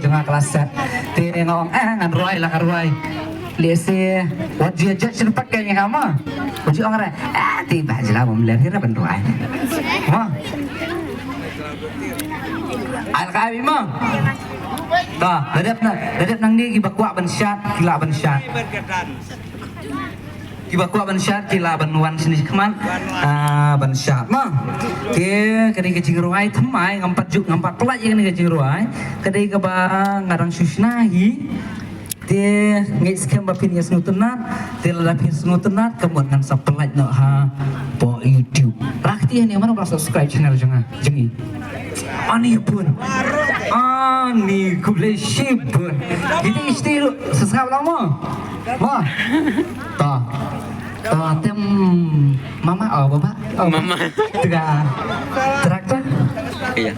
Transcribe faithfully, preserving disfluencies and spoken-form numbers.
Jong nga ka la set. Te nga ong, eh, ngan rwai la ka rwai. Lehse wat ju judge shen pat ka ïa nga mo. Wat ju ong re, eh, te bah jylla bym leh hi ra ban rwai. Mo. Ai la ka ai mo. Ta, da dep na, da dep nangne kiba kwah ban shad, ki lah ban shad. Kiba kwah ban shad ki lah ban wan shane shakhmat, ah, ban shad mo. Te ka dei ka jingrwai thymmai, ngam pat ju, ngam pat pynlait ïa kane ka jingrwai. Ka dei kaba nga dang shu shna hi. Te ngeit skhem ba phin ïa sngewtynnat, te lada phin sngewtynnat ka mut ngan sa pynlait noh hapoh YouTube. Rakti hangne mano ba subscribe channel jong nga, jong ngi. Ani bun. Ani khublei shibun. Kita isti lu, subscribe lah mo. Mo. Ta. Ta tem mama, oh, baba. Oh, mama. Tega. Traktor. Iya.